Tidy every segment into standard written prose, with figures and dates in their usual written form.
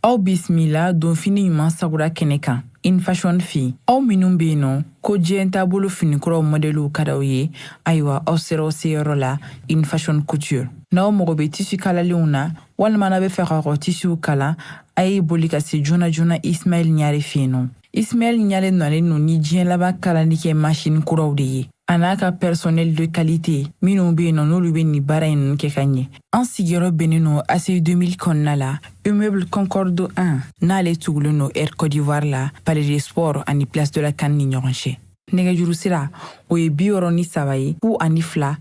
Aw bisimila donfini ɲuman sagura kɛnɛ kan Infashion fɛ yen. Aw minnu bɛ yen nɔ ko diɲɛ taabolo finikuraw mɔdɛliw ka d'aw ye, ayiwa aw sera aw seyɔrɔ la Infashion Couture. N'aw mago bɛ tisi kalalenw na walima n'aw bɛ fɛ k'aw ka tisiw kala, a ye boli ka se joona joona Ismaɛl Ɲare fɛ yen nɔ. Ismaɛl Ɲare nalen don ni diɲɛ laban kalali kɛ masini kuraw de ye, a n'a ka personnel de qualité minnu bɛ yen nɔ n'olu bɛ nin baara in ninnu kɛ ka ɲɛ. An sigiyɔrɔ bɛnnen don ACI 2000 kɔnɔna la, immeuble Concorde 1, n'ale tugulen don Air Côte d'Ivoire la, Palais des Sports ani Place de la CAN ni ɲɔgɔn cɛ. Nɛgɛjuru sira o ye 63 ye 02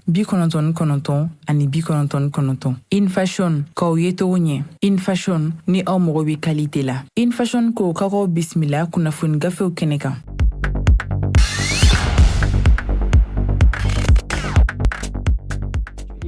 99 ani 99. Infashion k'aw ye cogo ɲɛ. Infashion, ni aw mago bɛ qualité la. Infashion ko k'aw bisimila kunnafoni gafew kɛnɛ kan.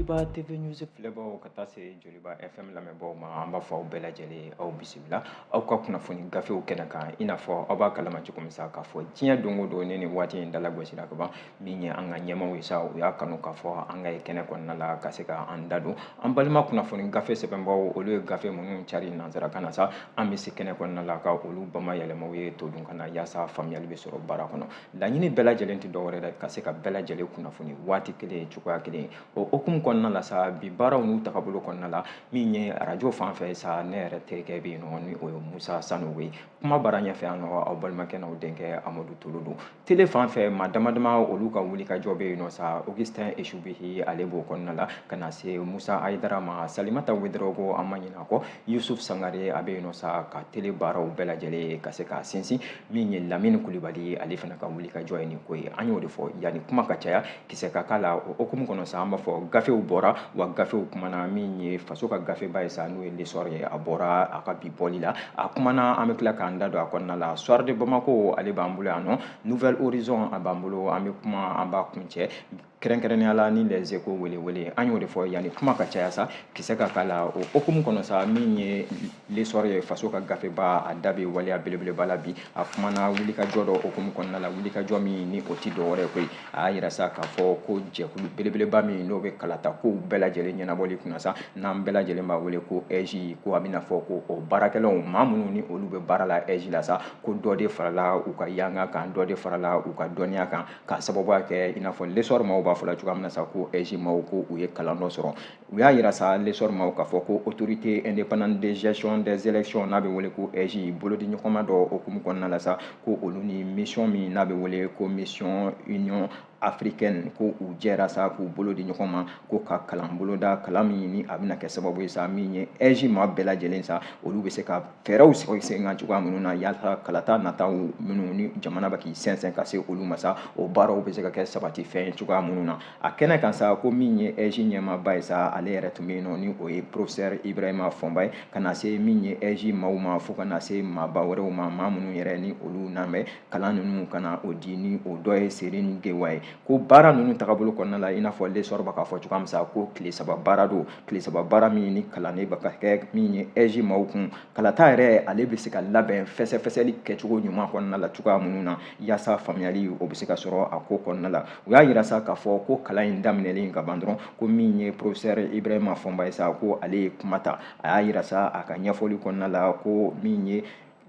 Joliba TV News filɛbaw ka taa se Joliba FM lamɛnbaaw ma, an b'a fɔ aw bɛɛ lajɛlen aw bisimila aw ka kunnafoni gafew kɛnɛ kan. I n'a fɔ aw b'a kalama cogo min sa k'a fɔ diɲɛ don o don ni nin waati in dalagosira ka ban, min ye an ka ɲɛmaaw ye sa, u y'a kanu k'a fɔ an ka ye kɛnɛ kɔnɔna la ka se ka an da don an balima kunnafoni gafe sɛbɛnbaw, olu ye gafe minnu cari nansarakan na sa, an bɛ se kɛnɛ kɔnɔna la ka olu bama yɛlɛmaw ye todunkan na yaasa faamuyali bɛ sɔrɔ baara kɔnɔ. Laɲini bɛɛ lajɛlen tɛ dɔwɛrɛ dɛ, ka se ka bɛɛ lajɛlen kunnafoni waati kelen cogoya kelen. O hukumu kɔnɔna la sa, bi baaraw n'u tagabolo kɔnɔna la, min ye arajo fan fɛ sa, ne yɛrɛ terikɛ bɛ yen nɔ ni o ye Musa Sanogo ye. Kuma baara ɲɛfɛ yan nɔ, aw balimakɛ n'aw denkɛ Amadu Tolo don. Tele fan fɛ, maa dama dama olu ka wulikajɔ bɛ yen nɔ sa, Augustin Esubihi ale b'o kɔnɔna la, ka na se Musa Ayidara ma, Salimata Wedarawogo an ma ɲinɛ a kɔ, Yusuf Sangare a bɛ yen nɔ sa ka tele baaraw bɛɛ lajɛlen ka se k'a sinsin. Min ye Lamini Kulibali ale fana ka wulikajɔ ye nin ko ye. An y'o de fɔ yanni kuma ka caya kisɛ ka k'a la. O hukumu kɔnɔ sa, an b'a fɔ gafew bɔra wa gafew kumana. Min ye faso ka gafeba ye sa, n'o ye L'Essor ye, a bɔra a ka bi bɔli la, a kumana, an bɛ tila k'an da don a kɔnɔna la. Soir de Bamako ale b'an bolo yan nɔ, Nouvel Horizon a b'an bolo, an bɛ kuma an b'a kuncɛ kɛrɛnkɛrɛnnenya la ni Les Échos welewele. An y'o de fɔ yanni kuma ka caya sa, kisɛ ka k'a la. O hukumu kɔnɔ sa, min ye L'Essor ye, faso ka gafeba, a da bɛ waleya belebeleba la bi. A kumana wulikajɔ dɔ hukumu kɔnɔna la, wulikajɔ min ni o ti dɔwɛrɛ koyi, a y'a yira sa k'a fɔ ko jɛkulu belebeleba min n'o bɛ kalata kow bɛɛ lajɛlen ɲɛnabɔli kunna sa, n'an bɛɛ lajɛlen b'a wele ko AIGE, ko a bɛna fɔ ko o baarakɛlaw, maa minnu ni olu bɛ baara la AIGE la sa, ko dɔ de farala u ka yanga kan, dɔ de farala u ka dɔnniya kan, k'a sababuya kɛ i n'a fɔ L'Essor maaw b'a fɔ la cogoya min na sa, ko AIGE maaw ko u ye kalan dɔ sɔrɔ. U y'a yira sa L'Essor maaw k'a fɔ ko autorité indépendante de gestion des élections n'a bɛ wele ko AIGE, bolodiɲɔgɔnma dɔ hukumu kɔnɔna la sa, ko olu ni mission min n'a bɛ wele ko mission Union africaine, ko u jɛra sa k'u bolo di ɲɔgɔn ma, ko ka kalan boloda, kalan min ni a bɛna kɛ sababu ye sa, min ye AIGE maa bɛɛ lajɛlen sa, olu bɛ se ka fɛɛrɛw sigi sen kan cogoya minnu na yaasa kalata nataw minnu ni jamana bɛ k'i sɛnsɛn ka se olu ma sa, o baaraw bɛ se ka kɛ sabati fɛn ye cogoya minnu na. A kɛnɛ kan sa, ko min ye AIGE ɲɛmaaba ye sa, ale yɛrɛ tun bɛ yen nɔ, ni o ye professeur Ibrahima Fɔnba ye, ka na se min ye AIGE maaw ma, fo ka na se maaba wɛrɛw ma, maa minnu yɛrɛ ni olu n'an bɛ kalan ninnu ka na o di, ni o dɔ ye Serine Gewa ye. Ko baara ninnu tagabolo kɔnɔna la, i n'a fɔ L'Essor bɛ k'a fɔ cogoya min sa, ko tile saba baara don, tile saba baara min ni kalanden bɛ ka kɛ min ye AIGE maaw kun, kalata yɛrɛ ale bɛ se ka labɛn fɛsɛfɛsɛli kɛcogo ɲuman kɔnɔna la cogoya minnu na yaasa faamuyali o bɛ se ka sɔrɔ a ko kɔnɔna la. U y'a yira sa k'a fɔ ko kalan in daminɛlen ka ban dɔrɔn, ko min ye professeur Ibrahima Fɔnba ye sa, ko ale ye kuma ta. A y'a yira sa a ka ɲɛfɔli kɔnɔna la ko min ye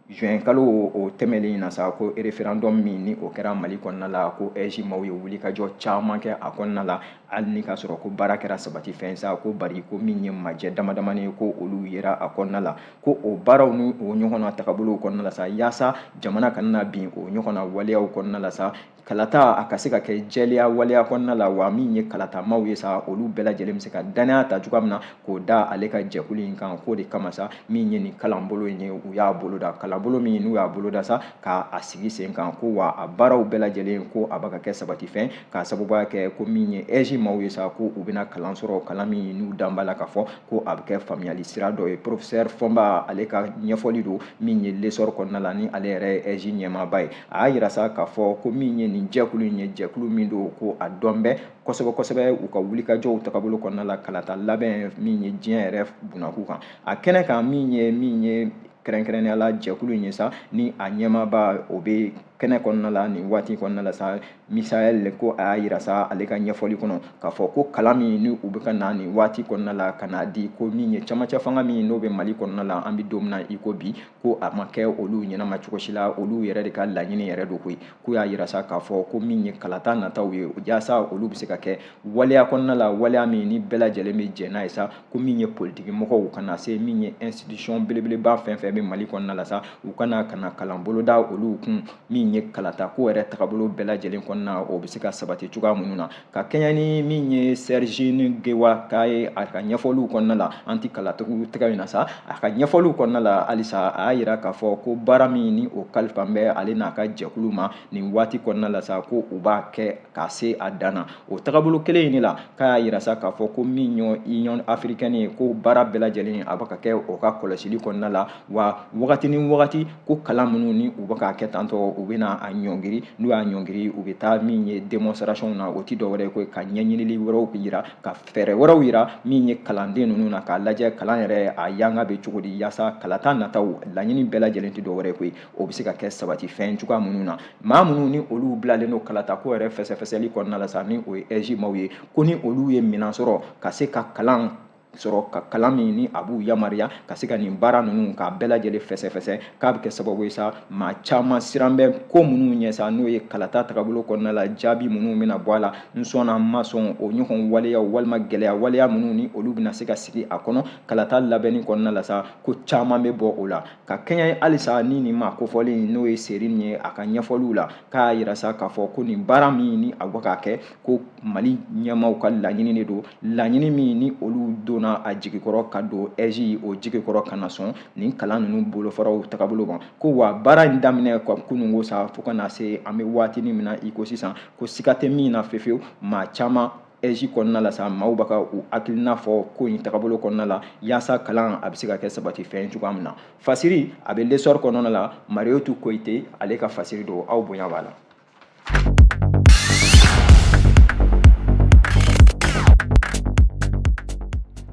juin kalo o tɛmɛlen na sa, ko référendum min ni o kɛra Mali kɔnɔna la, ko AIGE maaw ye wulikajɔ caman kɛ a kɔnɔna la, hali ni k'a sɔrɔ ko baara kɛra sabati fɛn sa, ko bari ko min ye majɛ dama damani ko olu yera a kɔnɔna la, ko o baaraw ni o ɲɔgɔnna tagabolow kɔnɔna la sa, yaasa jamana kana na bin o ɲɔgɔnna waleyaw kɔnɔna la sa, kalata a ka se ka kɛ jɛlenya waleya kɔnɔna la, wa min ye kalatamaw ye sa, olu bɛɛ lajɛlen bɛ se ka danaya ta cogoya min na k'o da ale ka jɛkulu in kan. K'o de kama sa, min ye nin kalanbolo in ye, u y'a boloda, kalanbolo min n'u y'a boloda sa k'a sigi sen kan, ko wa a baaraw bɛɛ lajɛlen ko a bɛ ka kɛ sabati fɛn, k'a sababuya kɛ ko min ye AIGE maaw ye sa, ko u bɛna kalan sɔrɔ, kalan min n'u dan b'a la k'a fɔ ko a bɛ kɛ faamuyali sira dɔ ye. Professeur Fɔnba ale ka ɲɛfɔli don min ye L'Essor kɔnɔna la, ni ale yɛrɛ ye AIGE ɲɛmaaba ye. A y'a yira sa k'a fɔ ko min ye nin jɛkulu in ye, jɛkulu min don ko a dɔn bɛ kosɛbɛ kosɛbɛ u ka wulikajɔw tagabolo kɔnɔna la, kalata labɛn min ye diɲɛ yɛrɛ bunakun kan. A kɛnɛ kan, min ye kɛrɛnkɛrɛnnenya la jɛkulu in ye sa, ni a ɲɛmaaba o bɛ kɛnɛ kɔnɔna la nin waati kɔnɔna la sa. Misael ko a y'a yira sa ale ka ɲɛfɔli kɔnɔ k'a fɔ ko kalan min ni u bɛ ka na nin waati kɔnɔna la ka n'a di, ko min ye camancɛ fanga min n'o bɛ Mali kɔnɔna la, an bɛ don min na i ko bi, ko a ma kɛ olu ɲɛnama cogo si la, olu yɛrɛ de ka laɲini yɛrɛ don koyi. K'u y'a yira sa k'a fɔ ko min ye kalata nataw ye, yaasa olu bɛ se ka kɛ waleya kɔnɔna la, waleya min ni bɛɛ lajɛlen bɛ jɛn n'a ye sa, ko min ye politiki mɔgɔw ka na se min ye institution belebeleba fɛn fɛn bɛ Mali kɔnɔna la sa, u kana ka na kalan boloda olu kun, min ye kalata ko yɛrɛ tagabolo bɛɛ lajɛlen kɔnɔna, o bɛ se ka sabati cogoya minnu na. Ka kɛɲɛ ni min ye Sergine Gewa k'a ye a ka ɲɛfɔliw kɔnɔna la, an ti kalatigiw tɛgɛ in na sa, a ka ɲɛfɔliw kɔnɔna la halisa a y'a yira k'a fɔ ko baara min ni o kalifa bɛ ale n'a ka jɛkulu ma nin waati kɔnɔna la sa, ko u b'a kɛ k'a se a dan na. O tagabolo kelen in de la, k'a y'a yira sa k'a fɔ ko min ye Union africaine ye, ko baara bɛɛ lajɛlen a bɛ ka kɛ o ka kɔlɔsili kɔnɔna la, wa wagati ni wagati ko kalan minnu ni u bɛ k'a kɛ tantɔ, u bɛna a ɲɔngiri, n'u y'a ɲɔngiri u bɛ taa min ye démonstration na, o ti dɔwɛrɛ ye ko ka ɲɛɲinili wɛrɛw yira, ka fɛɛrɛ wɛrɛw yira min ye kalanden ninnu na, k'a lajɛ kalan yɛrɛ a yanga bɛ cogo di, yaasa kalata nataw laɲini bɛɛ lajɛlen ti dɔwɛrɛ ye koyi, o bɛ se ka kɛ sabati fɛn cogoya minnu na. Maa minnu ni olu bilalen don kalata ko yɛrɛ fɛsɛfɛsɛli kɔnɔna la sa, ni o ye AIGE maaw ye, ko ni olu ye minɛn sɔrɔ ka se ka kalan sɔrɔ, ka kalan min ni a b'u yamaruya ka se ka nin baara ninnu k'a bɛɛ lajɛlen fɛsɛfɛsɛ, k'a bɛ kɛ sababu ye sa maa caman siran bɛ ko minnu ɲɛ sa, n'o ye kalata tagabolo kɔnɔna la jaabi minnu bɛna bɔ a la, n sɔnna n ma sɔn, o ɲɔgɔn waleyaw walima gɛlɛya waleya minnu ni olu bɛna se ka sigi a kɔnɔ kalata labɛnni kɔnɔna la sa, ko caman bɛ bɔ o la. Ka kɛɲɛ halisa ni nin maa kofɔlen n'o ye Serine ye a ka ɲɛfɔliw la, k'a yira sa k'a fɔ ko nin baara min ni a bɛ k'a kɛ, ko Mali ɲɛmaaw ka laɲini de don, laɲini min ni olu donna a jigikɔrɔ ka don AIGE o jigikɔrɔ ka na sɔn nin kalan ninnu bolofaraw tagabolo ma, ko wa baara in daminɛ kununko sa fo ka na se an bɛ waatinin min na i ko sisan, ko siga tɛ min na fefewu, maa caman AIGE kɔnɔna la sa, maaw bɛ ka u hakilina fɔ ko in tagabolo kɔnɔna la, yaasa kalan a bɛ se ka kɛ sabati fɛn cogoya min na. Fasiri a bɛ L'Essor kɔnɔna la, Mariotu Koyite ale ka fasiri don, aw bonya b'a la.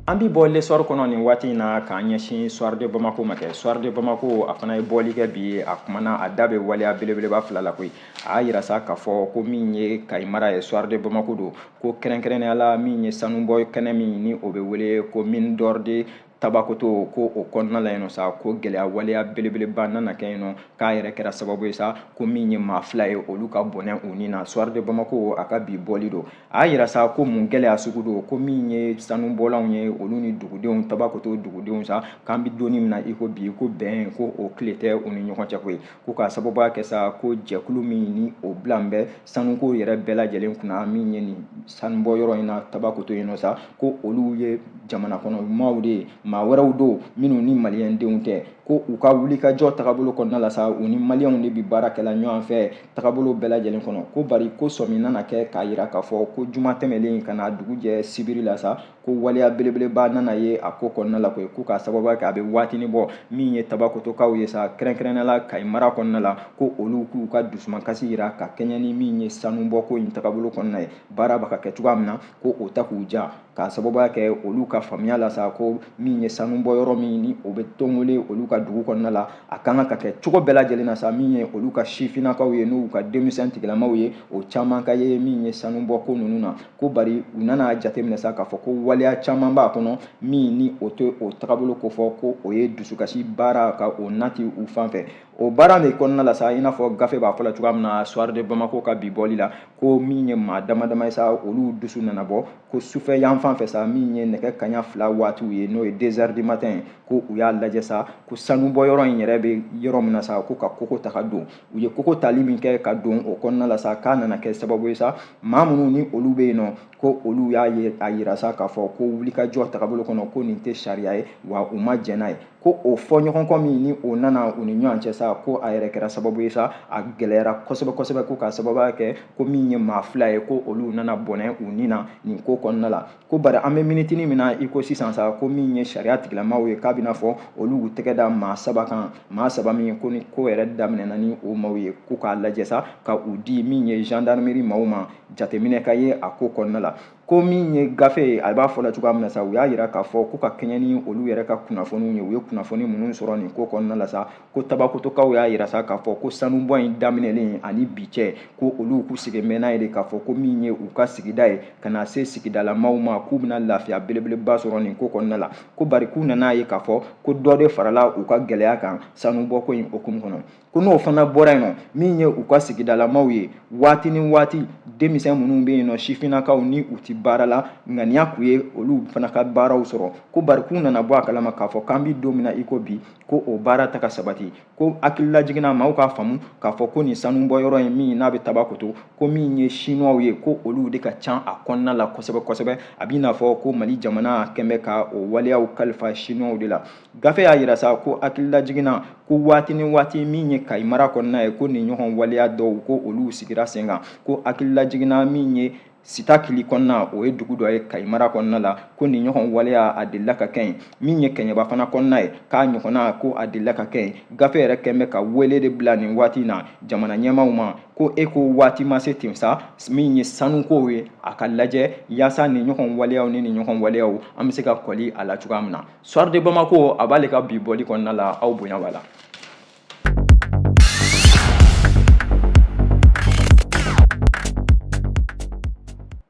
An bi bɔ L'Essor kɔnɔ nin waati in na k'an ɲɛsin Soir de Bamako ma kɛ. Soir de Bamako a fana ye bɔli kɛ bi, a kumana a da bɛ waleya belebeleba fila la koyi. A y'a yira sa k'a fɔ ko min ye Kayi mara ye, Soir de Bamako don, ko kɛrɛnkɛrɛnnenya la min ye sanubɔ kɛnɛ min ni o bɛ wele ko mine d'or de Tabakoto, ko o kɔnɔna la yen nɔ sa, ko gɛlɛya waleya belebeleba nana kɛ yen nɔ, k'a yɛrɛ kɛra sababu ye sa ko min ye maa fila ye olu ka bɔnɛ u ni na. Soir de Bamako a ka bi bɔli don, a y'a yira sa ko mun gɛlɛya sugu don, ko min ye sanubɔlanw ye olu ni dugudenw, Tabakoto dugudenw sa, k'an bɛ don min na i ko bi, ko bɛn ko o tile tɛ u ni ɲɔgɔn cɛ koyi, ko k'a sababuya kɛ sa ko jɛkulu min ni o bilan bɛ sanuko yɛrɛ bɛɛ lajɛlen kunna, min ye nin sanubɔ yɔrɔ in na Tabakoto yen nɔ sa, ko olu ye jamana kɔnɔ maaw de ye, maa wɛrɛw don minnu ni maliyɛndenw tɛ, ko u ka wulikajɔ tagabolo kɔnɔna la sa, u ni maliyɛnw de bi baara kɛla ɲɔgɔn fɛ tagabolo bɛɛ lajɛlen kɔnɔ, ko bari ko sɔmi nana kɛ k'a yira k'a fɔ ko juma tɛmɛlen ka na dugu jɛ sibiri la sa, ko waleya belebeleba nana ye a ko kɔnɔna la koyi, ko k'a sababuya kɛ a bɛ waatinin bɔ min ye Tabakotokaw ye sa, kɛrɛnkɛrɛnnenya la Kayi mara kɔnɔna la, ko olu k'u ka dusumakasi yira ka kɛɲɛ ni min ye sanubɔko in tagabolo kɔnɔna ye, baara bɛ ka kɛ cogoya min na ko o ta k'u ja, k'a sababuya kɛ olu ka faamuya la sa, ko min ye sanubɔ yɔrɔ min ni o bɛ tɔngole olu ka dugu kɔnɔna la, a kan ka kɛ cogo bɛɛ lajɛlen na sa, min ye olu ka sifinnakaw ye n'u ka denmisɛn tigilamaw ye, o caman ka ye min ye sanubɔko ninnu na, ko bari u nana jateminɛ sa k'a fɔ ko waleya caman b'a kɔnɔ min ni o tɛ o tagabolo kofɔ, ko o ye dusukasi baara ka o nati u fan fɛ. O baara de kɔnɔna la sa, i n'a fɔ gafe b'a fɔ la cogoya min na Soir de Bamako ka bi bɔli la, ko min ye maa dama dama ye sa, olu dusu nana bɔ, ko sufɛ yan fan fɛ sa, min ye nɛgɛ kaɲa 2 waatiw ye, n'o ye 2 heures du matin ye, ko u y'a lajɛ sa ko sanubɔ yɔrɔ in yɛrɛ bɛ yɔrɔ min na sa, ko ka koko ta ka don. U ye koko tali min kɛ ka don o kɔnɔna la sa, k'a nana kɛ sababu ye sa, maa minnu ni olu bɛ yen nɔ, ko olu y'a ye a yira sa k'a fɔ ko wulikajɔ tagabolo kɔnɔ ko nin tɛ sariya ye, wa u ma jɛn n'a ye, ko o fɔ ɲɔgɔn kɔ min ni o nana u ni ɲɔgɔn cɛ sa, ko a yɛrɛ kɛra sababu ye sa, a gɛlɛyara kosɛbɛ kosɛbɛ, ko k'a sababuya kɛ ko min ye maa 2 ye, ko olu nana bɔnɛ u ni na nin ko kɔnɔna la, ko bari an bɛ minitinin min na i ko sisan sa, ko min ye sariya tigilamaw ye, k'a bɛna fɔ olu y'u tɛgɛ da maa 3 kan, maa 3 min ko ni ko yɛrɛ daminɛna ni o maaw ye, ko k'a lajɛ sa ka u di min ye gendarmerie maaw ma, jateminɛ ka ye a ko kɔnɔna la. Ko min ye gafe ye, a b'a fɔ la cogoya min na sa, u y'a yira k'a fɔ ko ka kɛɲɛ ni olu yɛrɛ ka kunnafoniw ye, u ye kunnafoni minnu sɔrɔ nin ko kɔnɔna la sa, ko Tabakotokaw y'a yira sa k'a fɔ ko sanubɔ in daminɛlen ani bi cɛ, ko olu k'u sigi mɛn n'a ye de k'a fɔ ko min ye u ka sigida ye ka na se sigidalamaw ma, k'u bɛna lafiya belebeleba sɔrɔ nin ko kɔnɔna la. Ko bari k'u nana ye k'a fɔ ko dɔ de farala u ka gɛlɛya kan sanubɔ ko in hukumu kɔnɔ. Ko n'o fana bɔra yen nɔ, min ye u ka sigidalamaw ye, waati ni waati denmisɛn minnu bɛ yen nɔ, sifinnakaw ni u ti baara la, ŋaniya k'u ye olu fana ka baaraw sɔrɔ. Ko bari k'u nana bɔ a kalama k'a fɔ k'an bi don min na i ko bi, ko o baara ta ka sabati. Ko hakililajiginna maaw k'a faamu k'a fɔ ko nin sanubɔyɔrɔ in min n'a bɛ Tabakoto, ko min ye chinois ye, ko olu de ka ca a kɔnɔna la kosɛbɛ kosɛbɛ. A b'i n'a fɔ ko Mali jamana kɛn bɛ ka o waleyaw kalifa chinois de la. Gafe y'a yira sa ko hakililajiginna ko waati ni waati min ye Kayi mara kɔnɔna ye, ko nin ɲɔgɔn waleya dɔw ko olu sigira sen kan. Ko hakililajiginna min ye Sitakili kɔnɔna, o ye dugu dɔ ye Kayi mara kɔnɔna la, ko nin ɲɔgɔn waleya a delila ka kɛ yen. Min ye Kɛɲɛba fana kɔnɔna ye, k'a ɲɔgɔnna ko a delila ka kɛ yen. Gafe yɛrɛ kɛn bɛ ka wele de bila nin waati in na jamana ɲɛmaaw ma, ko e ko waati ma se ten sa, min ye sanukow ye, a ka lajɛ yaasa nin ɲɔgɔn waleyaw ni nin ɲɔgɔn waleyaw an bɛ se ka kɔli a la cogoya min na. Soir de Bamako a b'ale ka bi bɔli kɔnɔna la, aw bonya b'a la.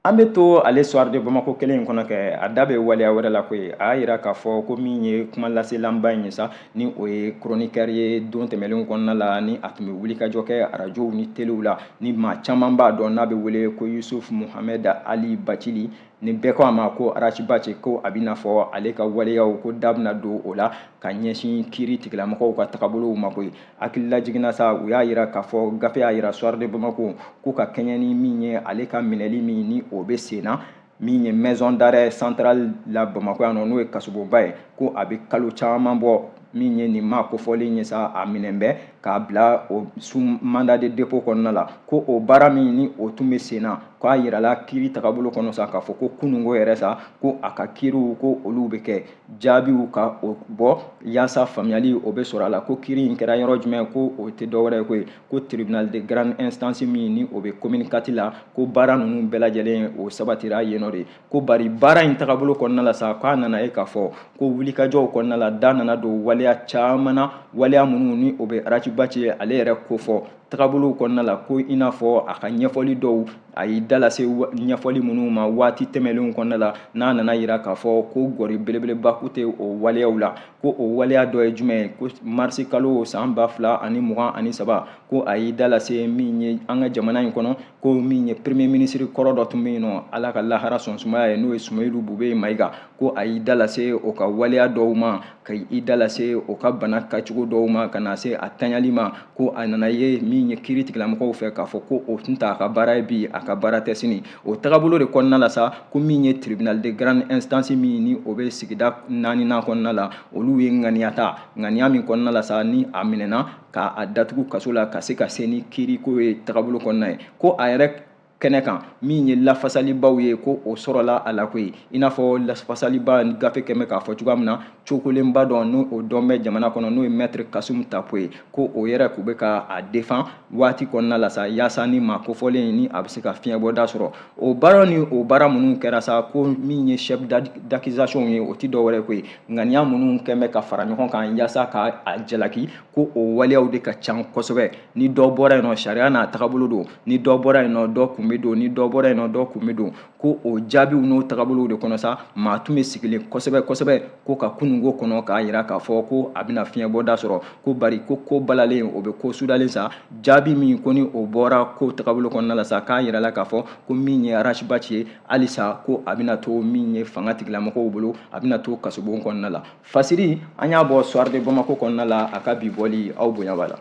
An bɛ to ale Soir de Bamako kelen in kɔnɔ kɛ, a da bɛ waleya wɛrɛ la koyi. A y'a yira k'a fɔ ko min ye kuma laselanba in ye sa, ni o ye chroniqueur ye don tɛmɛnlenw kɔnɔna la, ni a tun bɛ wulikajɔ kɛ arajow ni telew la, ni maa caman b'a dɔn n'a bɛ wele ko Yusuf Muhamɛd Ali Bacili, ni bɛɛ ko a ma ko Ras Bath, ko a b'i n'a fɔ ale ka waleyaw ko da bɛna don o la ka ɲɛsin kiiri tigilamɔgɔw ka tagabolow ma koyi. Hakililajiginna sa, u y'a yira k'a fɔ gafe y'a yira Soir de Bamako ko ka kɛɲɛ ni min ye ale ka minɛli min ni o bɛ sen na, min ye maison d'arrêt centrale la Bamakɔ yan nɔ, n'o ye kasobonba ye, ko a bɛ kalo caman bɔ min ye nin maa kofɔlen ye sa, a minɛn bɛ k'a bila o sous mandat de dépôt kɔnɔna la. Ko o baara min ni o tun bɛ sen na, k'a yirala kiiri tagabolo kɔnɔ sa k'a fɔ ko kununko yɛrɛ sa, ko a ka kiiriw ko olu bɛ kɛ jaabiw ka o bɔ yaasa faamuyali o bɛ sɔrɔ a la. Ko kiiri in kɛra yɔrɔ jumɛn, ko o tɛ dɔwɛrɛ ye koyi, ko tribunal de grande instance min ni o bɛ commune 4 la, ko baara ninnu bɛɛ lajɛlen o sabatira yen nɔ de. Ko bari baara in tagabolo kɔnɔna la sa, k'a nana ye k'a fɔ ko wulikajɔw kɔnɔna la, da nana don waleya caman na, waleya minnu ni o bɛ Ras Bath ale yɛrɛ kofɔ tagabolow kɔnɔna la, ko i n'a fɔ a ka ɲɛfɔli dɔw a y'i da lase ɲɛfɔli minnu ma waati tɛmɛnlenw kɔnɔna la, n'a nana yira k'a fɔ ko gɔri belebeleba ku tɛ o waleyaw la. Ko o waleya dɔ ye jumɛn ye, ko marisi kalo san 2023, ko a y'i da lase min ye an ka jamana in kɔnɔ, ko min ye premier ministre kɔrɔ dɔ tun bɛ yen nɔ, Ala ka lahara sɔn sumaya ye, n'o ye Sumeyilu Bubeye Mayiga, ko a y'i da lase o ka waleya dɔw ma, ka i da lase o ka bana kacogo dɔw ma, ka na se a tanyali ma. Ko a nana ye min ye kiiri tigilamɔgɔw fɛ k'a fɔ ko o tun t'a ka baara ye bi, a ka baara tɛ sini. O tagabolo de kɔnɔna la sa, ko min ye tribunal de grande instance min ni o bɛ sigida naaninan kɔnɔna la, olu ye ŋaniya ta, ŋaniya min kɔnɔna la sa, ni a minɛna k'a datugu kaso la ka se ka se ni kiiriko ye tagabolo kɔnɔna ye. Ko a yɛrɛ kɛnɛ kan min ye lafasalibaw ye, ko o sɔrɔla a la koyi, i n'a fɔ lafasaliba gafe kɛmɛ k'a fɔ cogoya min na, cokolenba dɔ n'o o dɔn bɛ jamana kɔnɔ, n'o ye maître Kasum Tapo ye, ko o yɛrɛ k'u bɛ ka a défend waati kɔnɔna la sa, yaasa ni maa kofɔlen ni a bɛ se ka fiɲɛbɔda sɔrɔ. O baara ni o baara minnu kɛra sa, ko min ye chef d'accusation ye, o ti dɔwɛrɛ koyi, ŋaniya minnu kɛn bɛ ka fara ɲɔgɔn kan yaasa ka a jalaki, ko o waleyaw de ka ca kosɛbɛ. Ni dɔ bɔra yen nɔ, sariya n'a tagabolo don, ni dɔ bɔra yen nɔ, dɔ kun bɛ don, ni dɔ bɔra yen nɔ, dɔ kun bɛ don. Ko o jaabiw n'o tagabolow de kɔnɔ sa, maa tun bɛ sigilen kosɛbɛ kosɛbɛ ko ka kununko kɔnɔ k'a yira k'a fɔ ko a bɛna fiɲɛbɔda sɔrɔ. Ko bari ko ko balalen o bɛ ko sudalen sa, jaabi min ko ni o bɔra ko tagabolo kɔnɔna la sa, k'a yirala k'a fɔ ko min ye Ras Bath ye halisa, ko a bɛna to min ye fanga tigilamɔgɔw bolo, a bɛna to kasobon kɔnɔna la. Fasiri an y'a bɔ Soir de Bamako kɔnɔna la, a ka bi bɔli aw bonya b'a la.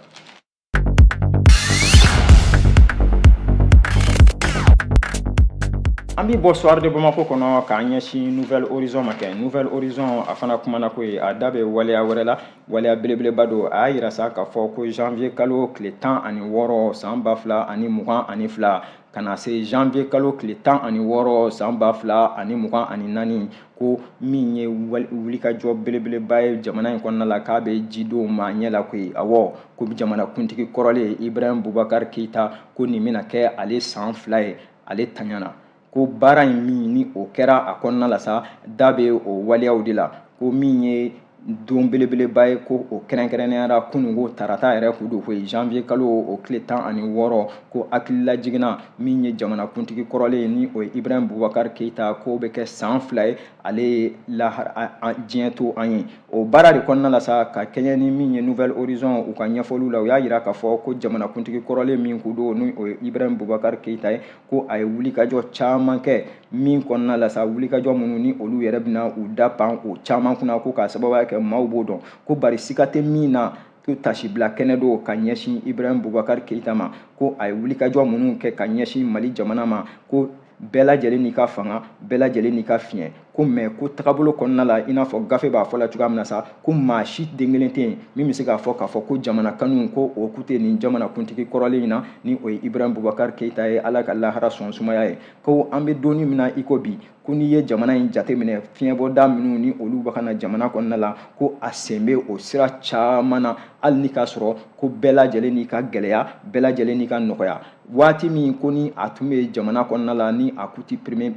An bɛ bɔ Soir de Bamako kɔnɔ k'an ɲɛsin Nouvel Horizon ma kɛ. Nouvel Horizon a fana kumana ko ye, a da bɛ waleya wɛrɛ la, waleya belebeleba don. A y'a yira sa k'a fɔ ko janvier kalo tile 16 san 2022 ka na se janvier kalo tile 16 san 2024, ko min ye wulikajɔ belebeleba ye jamana in kɔnɔna la, k'a bɛ ji don maa ɲɛ la koyi. Awɔ, ko jamanakuntigi kɔrɔlen Ibrahim Boubacar Keïta, ko nin bɛna kɛ ale san 2 ye ale tanyana. Ko baara in min ni o kɛra a kɔnɔna la sa, da bɛ o waleyaw de la. Ko min ye don belebeleba ye, ko o kɛrɛnkɛrɛnnenya kununko tarata yɛrɛ kun don koyi, janvier kalo o tile 16, ko hakililajiginna min ye jamanakuntigi kɔrɔlen ni o ye Ibrahim Boubacar Keita, k'o bɛ kɛ san 2 ye ale ye lahara diɲɛ to an ye. O baara de kɔnɔna la sa, ka kɛɲɛ ni min ye Nouvel Horizon u ka ɲɛfɔliw la, u y'a yira k'a fɔ ko jamanakuntigi kɔrɔlen min kun don ni o ye Ibrahim Boubacar Keita ye, ko a ye wulikajɔ caman kɛ min kɔnɔna la sa, wulikajɔ minnu ni olu yɛrɛ bɛna u da pan o caman kunna, ko k'a sababuya kɛ maaw b'o dɔn, ko bari siga tɛ min na ko tasibila kɛnɛ don ka ɲɛsin Ibrahim Boubacar Keita ma, ko a ye wulikajɔ minnu kɛ ka ɲɛsin Mali jamana ma, ko bɛɛ lajɛlen n'i ka fanga, bɛɛ lajɛlen n'i ka fiɲɛ, ko mais ko tagabolo kɔnɔna la, i n'a fɔ gafe b'a fɔ la cogoya min na sa, ko maa si den kelen tɛ yen min bɛ se k'a fɔ k'a fɔ ko jamana kanu ko o ku tɛ nin jamanakuntigi kɔrɔlen in na ni o ye Ibrahim Boubacar Keita ye, Ala ka lahara sɔn sumaya ye. Ko an bɛ donni min na i ko bi, ko n'i ye jamana in jateminɛ, fiɲɛbɔda minnu ni olu bɛ ka na jamana kɔnɔna la, ko a sen bɛ o sira caman na, hali ni k'a sɔrɔ ko bɛɛ lajɛlen n'i ka gɛlɛya, bɛɛ lajɛlen n'i ka nɔgɔya. Waati min ko ni a tun bɛ jamana kɔnɔna la, ni a ku ti premier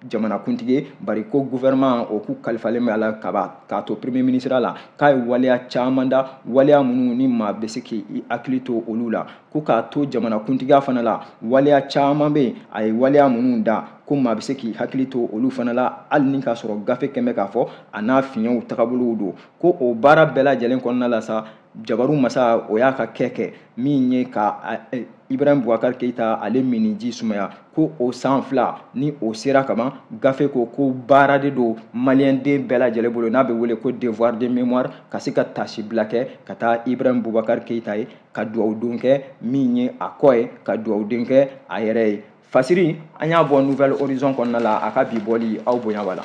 jamanakuntigi ye, bari ko gouvernement o k'u kalifalen bɛ a la k'a to premier ministre la, k'a ye waleya caman da, waleya minnu ni maa bɛ se k'i hakili to olu la, ko k'a to jamanakuntigiya fana la, waleya caman bɛ yen a ye waleya minnu da, ko maa bɛ se k'i hakili to olu fana la, hali ni k'a sɔrɔ gafe kɛn bɛ k'a fɔ a n'a fiɲɛw tagabolow don. Ko o baara bɛɛ lajɛlen kɔnɔna la sa, jabaru masa o y'a ka kɛ kɛ min ye ka Ibrahim Boubacar Keita ale miniji sumaya, ko o san 2 ni o sera kaban, gafe ko ko baara de don maliyɛnden bɛɛ lajɛlen bolo n'a bɛ wele ko devoir de mémoire, ka se ka tasibila kɛ ka taa Ibrahim Boubacar Keita ye, ka duwawudon kɛ min ye a kɔ ye, ka duwawuden kɛ a yɛrɛ ye. Fasiri an y'a bɔ Nouvel Horizon kɔnɔna la, a ka bi bɔli aw bonya b'a la.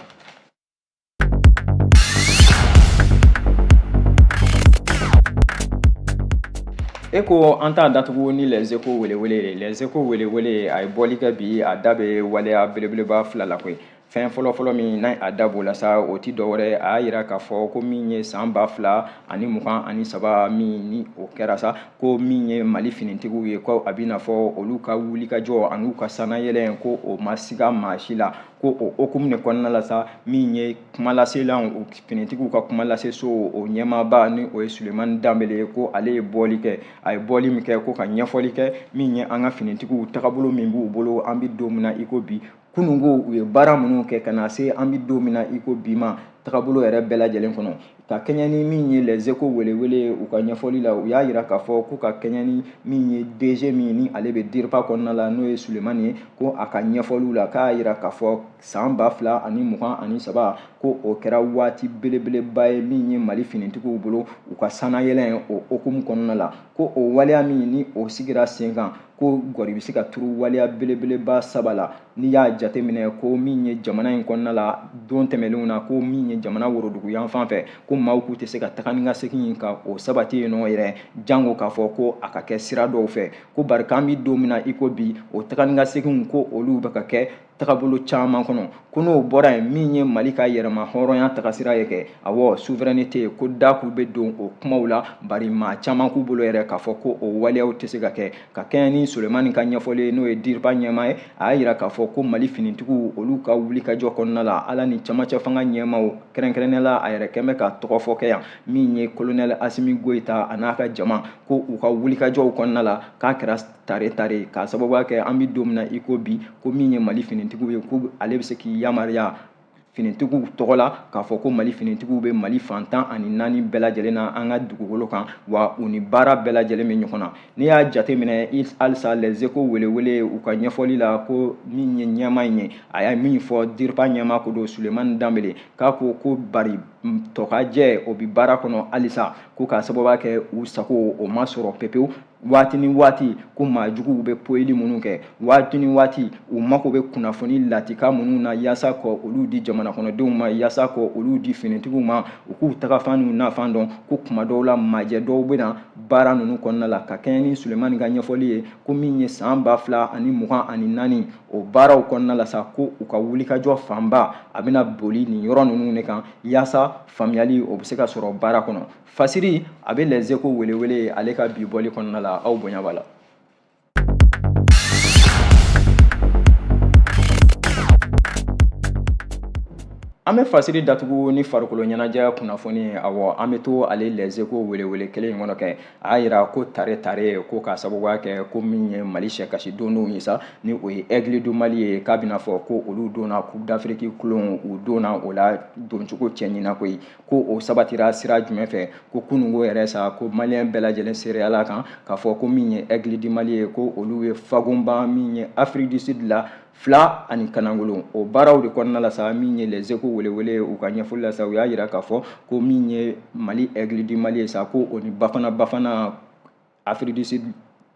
E ko an t'a datugu ni Les Échos welewele ye. Les Échos welewele a ye bɔli kɛ bi, a da bɛ waleya belebeleba 2 la koyi. Fɛn fɔlɔfɔlɔ min n'a a da b'o la sa, o ti dɔwɛrɛ, a y'a yira k'a fɔ ko min ye san 2023 min ni o kɛra sa, ko min ye Mali finitigiw ye, ko a bɛna fɔ olu ka wulikajɔ an'u ka sannayɛlɛn, ko o ma siga maa si la. Ko o hokumu de kɔnɔna la sa, min ye kumalaselan finitigiw ka kumalaseso o ɲɛmaaba ni o ye Sulemani Danbele ye, ko ale ye bɔli kɛ. A ye bɔli min kɛ, ko ka ɲɛfɔli kɛ min ye an ka finitigiw tagabolo min b'u bolo an bɛ don min na i ko bi, kununko u ye baara minnu kɛ ka na se an bɛ don min na i ko bi ma, tagabolo yɛrɛ bɛɛ lajɛlen kɔnɔ. Ka kɛɲɛ ni min ye Les Échos welewele u ka ɲɛfɔli la, u y'a yira k'a fɔ ko ka kɛɲɛ ni min ye DG min ni ale bɛ DIRPA kɔnɔna la n'o ye Sulemani ye, ko a ka ɲɛfɔliw la k'a yira k'a fɔ san 2023 ko o kɛra waati belebeleba ye min ye Mali finitigiw bolo u ka sannayɛlɛn o hokumu kɔnɔna la, ko o waleya min ni o sigira sen kan, ko gɔri bɛ se ka turu waleya belebeleba 3 la. N'i y'a jateminɛ ko min ye jamana in kɔnɔna la don tɛmɛnlenw na, ko min ye jamana worodugu yan fan fɛ, ko maaw k'u tɛ se ka taga ni ka segin ka o sabati yen nɔ yɛrɛ, jango k'a fɔ ko a ka kɛ sira dɔw fɛ, ko bari k'an bɛ don min na i ko bi, o taga ni ka seginw ko olu bɛ ka kɛ tagabolo caman kɔnɔ. Ko n'o bɔra yen, min ye Mali ka yɛrɛma hɔrɔnya tagasira ye kɛ, awɔ souveraineté, ko da k'u bɛ don o kumaw la, bari maa caman k'u bolo yɛrɛ k'a fɔ ko o waleyaw tɛ se ka kɛ. Ka kɛɲɛ ni Sulemani ka ɲɛfɔli ye n'o ye DIRPA ɲɛmaa ye, a y'a yira k'a fɔ ko Mali finitigiw olu ka wulikajɔ kɔnɔna la, Ala ni camancɛ fanga ɲɛmaaw kɛrɛnkɛrɛnnenya la, a yɛrɛ kɛn bɛ ka tɔgɔ fɔ kɛ yan min ye colonel Asimi Goyita a n'a ka jama, ko u ka wulikajɔw kɔnɔna la k'a kɛra tare tare, k'a sababuya kɛ an bɛ don min na i ko bi, ko min ye Mali finitigiw ye, ko ale bɛ se k'i yamaruya finitigiw tɔgɔ la k'a fɔ ko Mali finitigiw bɛ Mali fan 14 bɛɛ lajɛlen na an ka dugukolo kan, wa u ni baara bɛɛ lajɛlen bɛ ɲɔgɔn na. N'i y'a jateminɛ halisa Les Échos welewele u ka ɲɛfɔli la, ko min ye ɲɛmaa in ye, a ye min fɔ DIRPA ɲɛmaa ko don Sulemani Danbele, k'a ko ko bari tɔkajɛ o bɛ baara kɔnɔ halisa, ko k'a sababuya kɛ u sago o ma sɔrɔ pepewu. Waati ni waati ko maa juguw bɛ poyili minnu kɛ, waati ni waati u mako bɛ kunnafoni latika minnu na yaasa ka olu di jamana kɔnɔdenw ma, yaasa ka olu di finitigiw ma, u k'u tagafan n'u nafan dɔn, ko kuma dɔw la majɛ dɔw bɛ na baara ninnu kɔnɔna la. Ka kɛɲɛ ni Sulemani ka ɲɛfɔli ye, ko min ye san 2024 o baaraw kɔnɔna la sa, ko u ka wulikajɔ fanba a bɛna boli nin yɔrɔ ninnu de kan yaasa faamuyali o bɛ se ka sɔrɔ baara kɔnɔ. Fasiri a bɛ Les Échos welewele ale ka bi bɔli kɔnɔna la, aw bonya b'a la. An bɛ fasiri datugu ni farikolo ɲɛnajɛ kunnafoni ye. Awɔ, an bɛ to ale Les Echos welewele kelen in kɔnɔ kɛ. A y'a yira ko tare tare ko k'a sababuya kɛ ko min ye Mali sɛkasi dondenw ye sa, ni o ye Aigle du Mali ye, k'a bɛna fɔ ko olu donna Coupe d'Afrique kulon, u donna o la doncogo cɛɲina koyi. Ko o sabatira sira jumɛn fɛ? Ko kununko yɛrɛ sa, ko maliyɛn bɛɛ lajɛlen seereyala kan k'a fɔ ko min ye Aigle du Mali ye, ko olu ye Fagonba min ye Afrique du Sud la 2 ani kanangolo. O baaraw de kɔnɔna la sa, min ye Les Echos welewele u ka ɲɛfɔli la sa, u y'a yira k'a fɔ ko min ye Mali Aigle du Mali ye sa, ko o ni Bafana Bafana, Afrique du Sud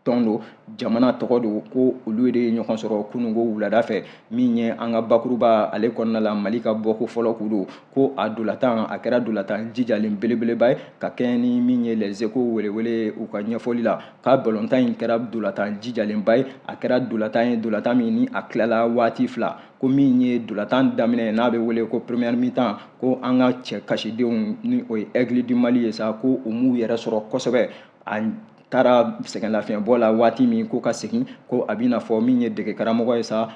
tɔn don, jamana tɔgɔ don, ko olu de ye ɲɔgɔn sɔrɔ kununko wulada fɛ. Min ye an ka bakuruba ale kɔnɔna la, Mali ka bɔko fɔlɔ k'u don, ko a dolatan a kɛra dolatan jijalen belebeleba ye, ka kɛɲɛ ni min ye Les Echos welewele u ka ɲɛfɔli la, k'a balontan in kɛra dolatan jijalenba ye. A kɛra dolatan ye, dolatan min ni a tilala waati 2. Ko min ye dolatan daminɛ, n'a bɛ wele ko première mi-temps, ko an ka cɛ kasidenw, ni o ye Aigle du Mali ye sa, ko u m'u yɛrɛ sɔrɔ kosɛbɛ. A taara sɛgɛnlafiɲɛbɔ la waati min, ko ka segin, ko a bɛna fɔ min ye dege karamɔgɔ ye sa,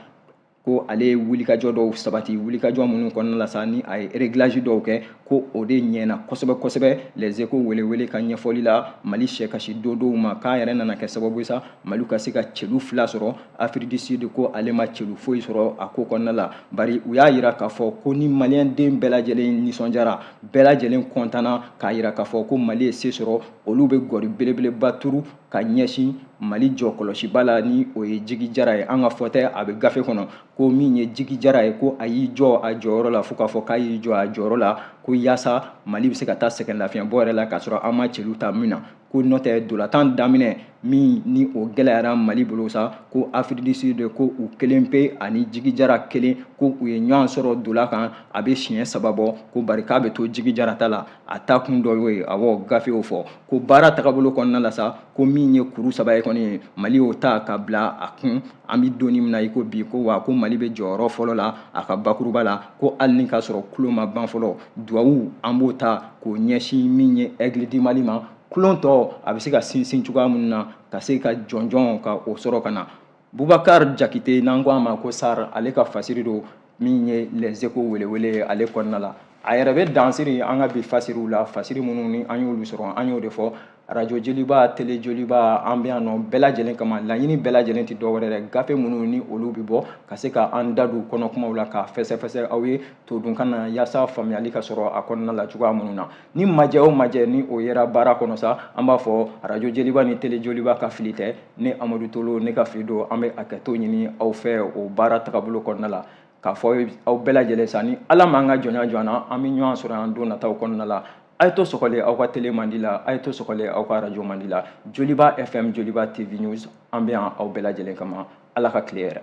ko ale ye wulikajɔ dɔw sabati, wulikajɔ minnu kɔnɔna la sa, ni a ye réglage dɔw kɛ, ko o de ɲɛna kosɛbɛ kosɛbɛ. Les Echos welewele ka ɲɛfɔli la, Mali sɛkasi dondenw ma, k'a yɛrɛ nana kɛ sababu ye sa, Mali ka se ka celu 2 sɔrɔ. Afrique du Sud, ko ale ma celu foyi sɔrɔ a ko kɔnɔna la, bari u y'a yira k'a fɔ ko ni maliyɛn den bɛɛ lajɛlen nisɔndiyara, bɛɛ lajɛlen kɔntanna, k'a yira k'a fɔ ko Mali ye se sɔrɔ, olu bɛ gɔri belebeleba turu ka ɲɛsin Mali jɔ kɔlɔsiba la, ni o ye Jigi Jara ye. An ka fɔ tɛ, a bɛ gafe kɔnɔ, ko min ye Jigi Jara ye, ko a y'i jɔ a jɔyɔrɔ la, fo k'a fɔ k'a y'i jɔ a jɔyɔrɔ la, ko yaasa Mali bɛ se ka taa sɛgɛn lafiɲɛbɔ yɛrɛ la k'a sɔrɔ an ma celu ta min na. Ko n'o tɛ, dolatan daminɛ min ni o gɛlɛyara Mali bolo sa, ko Afrique du Sud, ko u kelen pe ani Jigi Jara kelen, ko u ye ɲɔgɔn sɔrɔ dola kan a bɛ siɲɛ 3 bɔ, ko bari k'a bɛ to Jigi Jara ta la, a ta kun dɔ y'o ye. Awɔ, gafe y'o fɔ. Ko baara tagabolo kɔnɔna la sa, ko min ye kuru 3 ye kɔni ye, Mali y'o ta ka bila a kun an bɛ don min na i ko bi, ko wa ko Mali bɛ jɔyɔrɔ fɔlɔ la a ka bakuruba la, ko hali ni k'a sɔrɔ kulon ma ban fɔlɔ, duwawu an b'o ta k'o ɲɛsin min ye Aigle du Mali ma, kulon tɔ a bɛ se ka sinsin cogoya minnu na ka se ka jɔnjɔn ka o sɔrɔ ka na. Bubakar Jakite, n'an ko a ma ko Sar, ale ka fasiri don min ye Les Echos welewele ale kɔnɔna la. A yɛrɛ bɛ dansiri an ka bi fasiriw la, fasiri minnu ni an y'olu sɔrɔ, an y'o de fɔ. Radio Joliba, télé Joliba, an bɛ yan nɔ bɛɛ lajɛlen kama. Laɲini bɛɛ lajɛlen tɛ dɔwɛrɛ dɛ, gafe minnu ni olu bɛ bɔ, ka se ka an da don kɔnɔ kumaw la, k'a fɛsɛfɛsɛ aw ye todunkan na, yaasa faamuyali ka sɔrɔ a kɔnɔna la cogoya minnu na. Ni majɛ o majɛ ni o yera baara kɔnɔ sa, an b'a fɔ Radio Joliba ni télé Joliba ka fili tɛ, ne Amadu Tolo ne ka fili don. An bɛ hakɛto ɲini aw fɛ o baara tagabolo kɔnɔna la, k'a fɔ aw bɛɛ lajɛlen sa, ni Ala m'an ka jɔnya jɔ an na, an bɛ ɲɔgɔn sɔrɔ yan don nataw kɔnɔna la. A ye to sɔgɔlen aw ka télé mandi la, a ye to sɔgɔlen aw ka radio mandi la. Joliba FM, Joliba TV News, an bɛ yan aw bɛɛ lajɛlen kama. Ala ka tile yɛrɛ.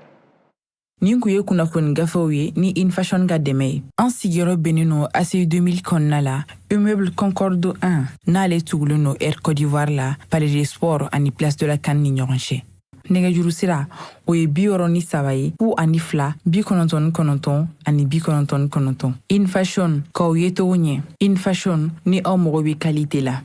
Nin kun ye kunnafoni gafew ye ni Infashion ka dɛmɛ ye. An sigiyɔrɔ bɛnnen no ACI 2000 kɔnɔna la, immeuble Concorde 1, n'ale tugulen no Air Côte d'Ivoire la, Palais des Sports ani Place de la CAN ni ɲɔgɔn cɛ. Nɛgɛjuru sira o ye 63 ye, 02 99 ani 99. Infashion, k'aw ye togo ɲɛ. Infashion, ni aw mago bɛ qualité la.